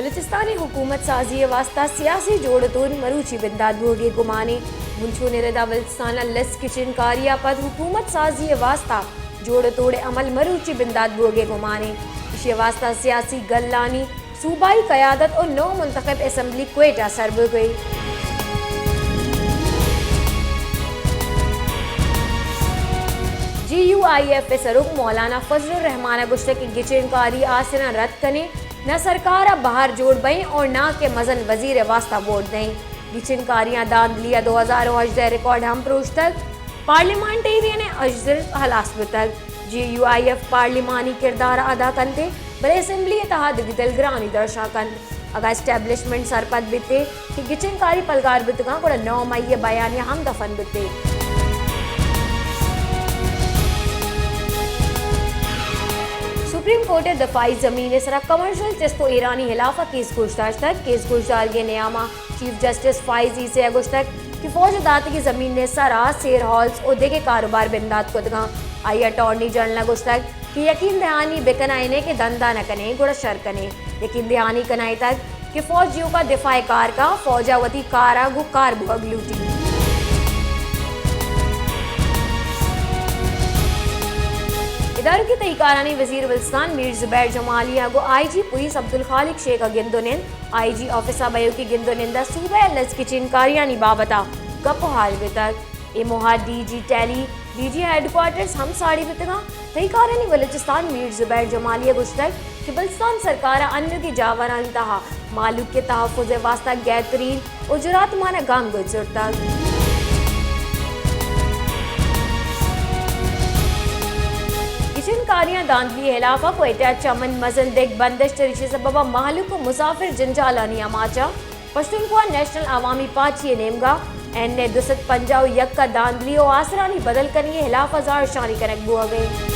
بلوچستان ء حکومت سازی ء واستہ سیاسی جوڑ ء توڑ مروچی بندات بوگ ء گمان ء۔ منچون ء ردا بلوچستان ء لس گچین کاری ء پد حکومت سازی ء واستہ جوڑ ء توڑ ء عمل مروچی بندات بوگ ء گمان ء۔ ایشی ء واستہ سیاسی گلانی صوبائی قیادت ء نو منتخب اسمبلی کوئٹہ سر بوگ ء۔ جے یو آئی ایف ء سروک مولانا فضل الرحمان ء گوشتگ کہ گچین کاری آسراں رد کنیں، نہ سرکار ء بہر جوڑ بئیں اور نہ کہ مزن وزیر ء واستہ ووٹ دئیں۔ گچین کاریاں دھاندلی ء دو ہزار ء ہژدہ ء ریکارڈ ہم پروشتگ، پارلیمانٹیرین ء عجز ہلاس بوتگ۔ جے یو آئی ایف پارلیمانی کردار ء ادا کنت، بلے اسمبلی ء تہا دگہ دلگرانی درشا کنت۔ اگاں اسٹیبلشمنٹ سرپد بیت کہ گچین کاری پلگار بوتگاں، گڑا نو مئی ء بیانیہ ہم دفن بیت۔ سپریم کورٹ ء دفاعی زمین ء سرا کمرشل چست و ایرانی ہلاف ء کیس گوشداشتگ۔ کیس گوشدارگے نیاما چیف جسٹس فائز عیسی ء گوشتگ کہ فوج ء داتگی زمین ء سرا سیر ہالز و دگہ کاروبار بندات کتگاں۔ آئی اٹارنی جنرل ء گوشتگ کہ یقین دہانی بکنائینے کہ دندا نہ کنے گڑا شر کنے۔ یقین دہانی کنائیتگ کہ فوج ایوکا دفاع کار کا، فوج ء وتی کار ء گوں کار بوگ لوٹی۔ ادارکی تہی کارانی وزیر بلوچستان میر زبیر جمالی ء گوں آئی جی پولیس عبدالخالق شیخ ء گند و نند، آئی جی آفس ء بئیوکی گند و نند ء صوبہ ء لس گچین کاریانی بابت ء گپ و ہال بیتگ۔ اے موہ ء ڈی جی ٹیلی، ڈی جی ہیڈ کوارٹرز ہم ساڑی بیتگاں۔ تہی کارانی بلوچستان میر زبیر جمالی ء گوشتگ کہ بلوچستان سرکار ء انوگیں جاورانی تہا مہلوک ء تحفظ ء واستہ گہترین و جراتمانہ گامگیج زرتگ۔ گچین کاریاں دھاندلی ء ہلاف ء کوئٹہ ء چمن مزن دگ بندش، چریشی سبب ء مہلوک و مسافر جنجالانی آماچ ء۔ پشتونخوا نیشنل عوامی پارٹی ء نیمگا این اے دو سد پنجاہ و یک ء دھاندلی و آسرانی بدل کنگی ء ہلاف ء زہرشانی کنگ بوگ ء انت۔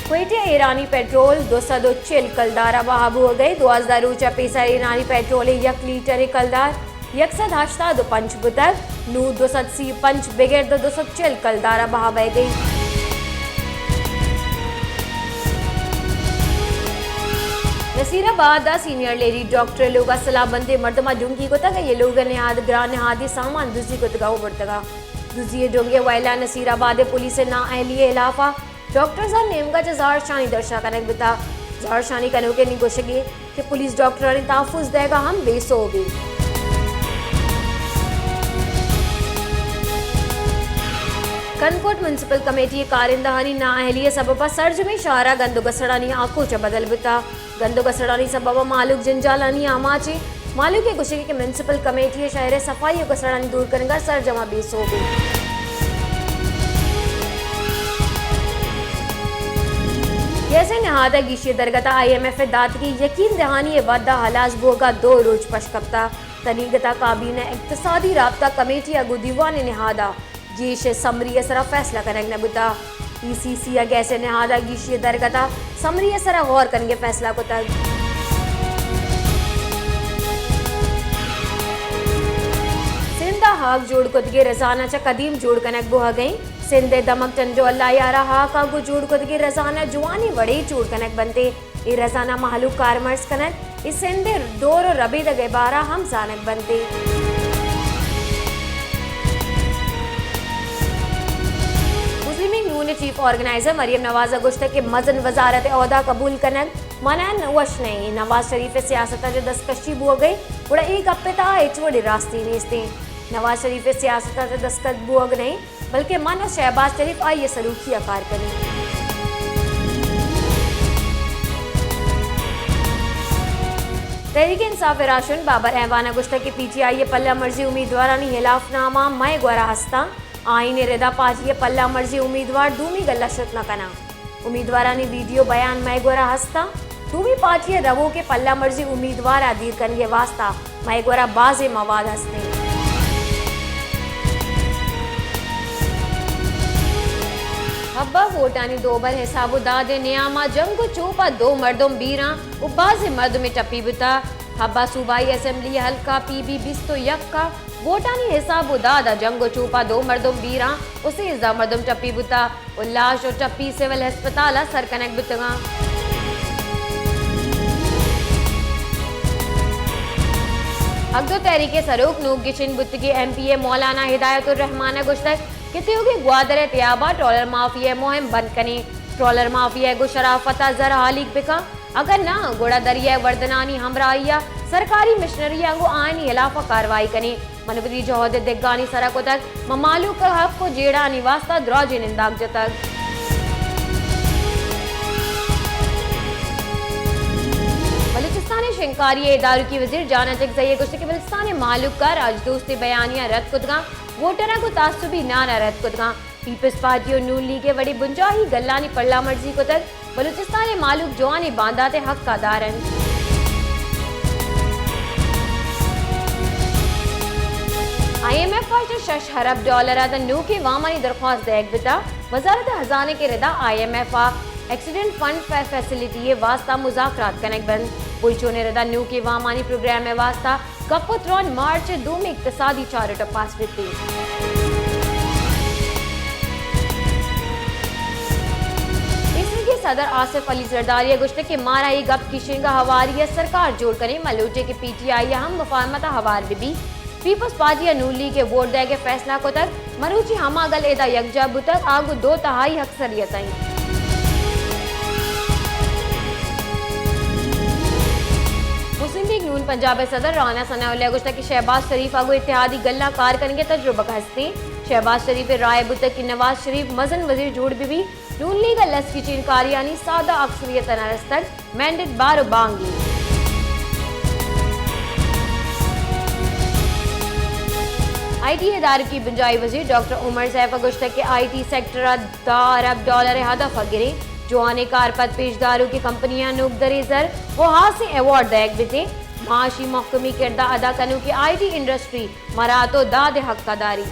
کوئٹہ ء ایرانی پیٹرول دو سد و چل کلدار ء بہا بوگ ء انت۔ دوازدہ روچ ء پیسر ایرانی پیٹرول ء یک لیٹر ء کلدار یک سد ہشتاد و پنچ بوتگ، نوں دو سد سی و پنچ بگر دو سد چل کلدار ء بہا بئیگ ء انت۔ نصیر آباد ء سینئر لیڈی ڈاکٹر ء لوگ ء سلاہ بندیں مردماں ڈنگی کتگ ء اے لوگ ء نہاد گران نہادی سامان دزی کتگ ء برتگ ء۔ دزی ء ڈنگ ء وئیل ء نصیر آباد ء پولیس ء نااہلی ء ہلاف ء ڈاکٹرزانی نیمگ ء چہ زہرشانی درشا کنگ بوتگ۔ زہرشانی کنوکانی گوشگ انت کہ پولیس ڈاکٹرانی تحفظ دئیگ ء ہم بے سوب انت۔ کنکوٹ میونسپل کمیٹی ء کارندہانی نااہلی ء سبب ء سرجمیں شہر ء گند و گسڑانی آکوچ ء بدل بوتگ۔ گند و گسڑانی سبب ء مہلوک جنجالانی آماچ انت۔ مہلوک ء گوشگ کہ میونسپل کمیٹی ء شہر ء صفائی و گسڑانی دور کنگ ء سرجم ء بے سوب انت۔ گیس ء نہاد ء گیشی ء درگت ء آئی ایم ایف ء داتگیں یقین دہانی ء وعدہ ہلاس بوگ ء دو روچ پش کپتگ۔ تنیگت ء کابینہ اقتصادی رابطہ کمیٹی ء گوں دیوان ء نہاد ء گیش ء سمری ء سرا فیصلہ کنگ نہ بوتگ۔ ای سی سی ء گیس ء نہاد ء گیشی ء درگت ء سمری ء سرا غور کنگ ء فیصلہ کتگ۔ سندھ ء ہاک جوڑ کتگیں رزان ء چہ قدیم جوڑ کنگ بوہگ ء انت۔ سندھ ء دمگ ٹنڈو اللہ یار ء ہاک ء گوں جوڑ کتگیں رزان ء جوانیں وڑے جوڑ کنگ بنت۔ اے رزان ء مہلوک کارمرز کنت۔ اے سندھ ء دور ء ربیدگ ء بارہ ء ہم زانگ بنت۔ مسلم لیگ نون ء چیف آرگنائزر مریم نواز ء گوشتگ کہ مزن وزارت ء عہدہ قبول کنگ منا وش نہ انت۔ نواز شریف ء سیاست ء چہ دستکشی بوگ ء انت، گڑا اے گپ ء تہا ہچ وڑیں راستی نیست انت۔ نواز شریف ء سیاست ء چہ دستخط بوگ نہ انت، بلکہ من و شہباز شریف آئی ء سروکی ء کار کنیں۔ تحریک انصاف ء راہشون بابر اعوان ء گوشتگ کہ پی ٹی آئی ء پلہ مرزی امیدوارانی ہلاف نامہ مئے گورا ہستاں، آئین ء ردا پارٹی ء پلہ مرزی امیدوار دومی گلہ شت نہ کناں۔ امیدوارانی ویڈیو بیان مئے گورا ہستاں۔ دومی پارٹی ء روک ء پلہ مرزی امیدوار ء دیر کنگ ء واستہ مئے گورا بازیں مواد ہست انت۔ حب ء ووٹانی دوبر حساب و داد ء نیام ء جنگ و چوپ ء دو مردم بیراں و بازیں مردمے ٹپی بوتگ۔ حب ء صوبائی اسمبلی حلقہ پی بی بیست و یک ء ووٹانی حساب و داد ء جنگ و چوپا دو مردم بیراں و سیزدہ مردم ٹپی بوتا و لاش و ٹپی سول ہسپتال ء سر کنگ بوتگاں۔ حق دو تحریک ء سروک نوک گچین بوتگیں ایم پی اے مولانا ہدایت الرحمان ء گوشتگ کہ تیوگیں گوادر ء تیاب ء ٹرالر مافیا ء مہم بند کنیں۔ ٹرالر مافیا ء گوں شرافت ء زر ہالیگ بکن، اگاں ناں گڑا دریائے وردنانی ہمراہی ء سرکاری مشنری آں گوں آیانی ہلاف ء کاروائی کنیں۔ من وتی جہد ء دگانی سرا کتگ، من مہلوک ء حق ء جیڑھانی واستا دراجیں ننداگ جتگ۔ بلوچستان ء شنگکاری ء ادارکی وزیر جان اچکزئی ء گوشتگ کہ بلوچستان ء مہلوک ء راجدوستیں بیانیہ رد کتگاں، ووٹراں گوں تعصبی نعرہ رد کتگاں۔ پیپلز پارٹی و نون لیگ ء وڑیں بنجاہی گلانی پلامرزی کتگ، بلوچستان ء مہلوک جوانیں باندات ء حق ء دار انت۔ آئی ایم ایف ء چہ شش ارب ڈالر ء داں نوکیں وامانی درخواست دئیگ بوتگ۔ وزارت خزانہ ء ردا آئی ایم ایف ء ایکسیڈنٹ فنڈ فیسلٹی ء واستہ مذاکرات کنگ بنت۔ بوئیچون ء ردا نوکیں وامانی پروگرام ء واستہ گپ و تران مارچ ء دومی اقتصادی چارٹ ء پاس بیت۔ پیسریگیں صدر آصف علی زرداری ء گوشتگ کہ مارا اے گپ گیشینگ ء ہواری ء سرکار جوڑ کنیں، ما لوٹیں کہ پی ٹی آئی ء ہم مفاہمت ء ہوار بہ بیت۔ پیپلز پارٹی ء نون لیگ ء ووٹ دئیگ ء فیصلہ کتگ، مروچی ہما گل ادا یکجاہ بوتگ، آ گوں دو تہائی اکثریت ء انت۔ مسلم لیگ نون پنجاب ء صدر رانا ثناء اللہ ء گوشتگ کہ شہباز شریف ء گوں اتحادی گلاں کار کنگ ء تجربگ ہستیں۔ شہباز شریف ء رائے بوتگ کہ نواز شریف مزن وزیر جوڑ بہ بیت۔ نون لیگ ء لس گچین کاریانی سادہ اکثریت ء نہ رستگ، مینڈیٹ بار و بانگی۔ آئی ٹی ادارکی بنجاہی وزیر ڈاکٹر عمر سیف ء گوشتگ کہ آئی ٹی سیکٹر ء دہ ارب ڈالر ء ہدف ء گریں، جوانیں کارپد پیش داروکیں کمپنیاں نوکدریں زر و ہاسیں ایوارڈ دئیگ بیتیں، معاشی محکمی کردار ادا کنوکیں آئی ٹی انڈسٹری مراعات و داد ء حق ء داری۔